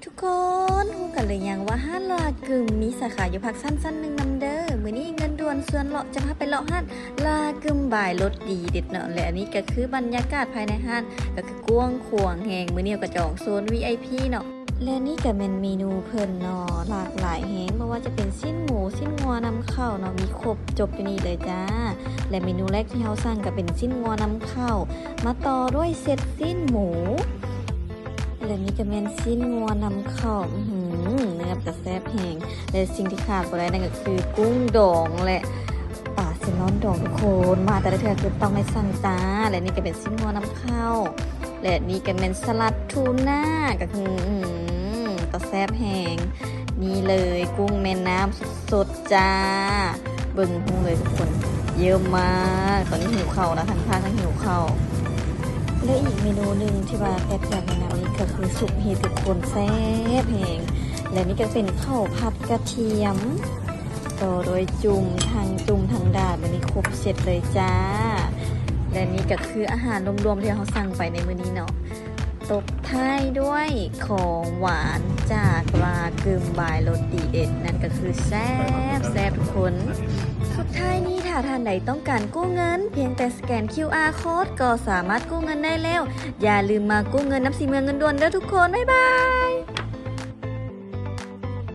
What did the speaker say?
ທຸກຄົນຮູ້ກັນຫຼືຍັງວ່າຮ້ານລາກຶມມີສາຂາຢູ່ພາກຊັນຊັ້ນໜຶ່ງນຳເດີ. ມື້ນີ້ເງິນດ່ວນຊວນເລາະ ຈະພາໄປເລາະຮ້ານລາກຶມບາຍລົດດີເດັດເນາະ ແລະ ອັນນີ້ກໍຄືບັນຍາກາດພາຍໃນຮ້ານ ກໍຄືກວ້າງຂວາງແຮງ. ມື້ນີ້ເຮົາກໍຈອງໂຊນ ວີໄອພີ ເນາະ ແລະ ນີ້ກໍແມ່ນເມນູເພິ່ນເນາະ ຫຼາກຫຼາຍແຮງ ບໍ່ວ່າຈະເປັນຊີ້ນໝູ ຊີ້ນງົວນຳເຂົ້າເນາະ ມີຄົບຈົບຢູ່ນີ້ເລີຍຈ້າ. ແລະ ເມນູແລກທີ່ເຮົາສັ່ງກໍເປັນຊີ້ນງົວນຳເຂົ້າ ມາຕໍ່ດ້ວຍເຊັດຊີ້ນໝູ ແລະ ນີ້ກໍແມ່ນຊີ້ນງົວນຳເຂົ້າ ອືຫື ເນື້ອເປັນຕາແຊບແຮງ ແລະ ສິ່ງທີ່ຂາດບໍ່ໄດ້ນັ້ນກໍຄືກຸ້ງດອງ ແລະ ປາເຊນອນດອງ. ທຸກຄົນມາແຕ່ລະເທື່ອຄືຕ້ອງໄດ້ສັ່ງຈ້າ. ແລະ ນີ້ກໍແມ່ນຊີ້ນງົວນຳເຂົ້າ ແລະ ນີ້ກໍແມ່ນສະຫຼັດທູນາ ກໍຄື ອືຫື ຕາແຊບແຮງ. ນີ້ເລີຍ ກຸ້ງແມ່ນ້ຳສົດໆ ຈ້າ. ເບິ່ງຮູ້ເລີຍທຸກຄົນ ເຢີະມາກ. ຕອນນີ້ຫິວເຂົ້ານະ ທັງພາກທັງຫິວເຂົ້າ. ແລະ ອີກເມນູໜຶ່ງທີ່ວ່າແອດຢາກແນະນຳອີກກໍຄືຊຸບເຫັດ ທຸກຄົນ ແຊບແຮງ. ແລະ ນີ້ກໍເປັນເຂົ້າຜັດກະທຽມ ຕໍ່ດ້ວຍຈຸ່ມ ທັງຈຸ່ມທັງດາດ ແບບນີ້ຄົບເຊັດເລີຍຈ້າ. ແລະ ນີ້ກໍຄືອາຫານລວມໆທີ່ເຮົາສັ່ງໄປໃນມື້ນີ້ເນາະ. ຕົບທ້າຍດ້ວຍຂອງຫວານຈາກລາກຶມບາຍລົດດີເດັດ ນັ້ນກໍຄືແຊບໆ ທຸກຄົນ. ສຸດທ້າຍນີ້ ຖ້າທ່ານໃດຕ້ອງການກູ້ເງິນ ພຽງແຕ່ສະແກນຄິວອາໂຄດກໍສາມາດກູ້ເງິນໄດ້ແລ້ວ. ຢ່າລືມມາກູ້ເງິນນຳສີເມືອງເງິນດ່ວນເດີທຸກຄົນ. ບາຍບາຍ.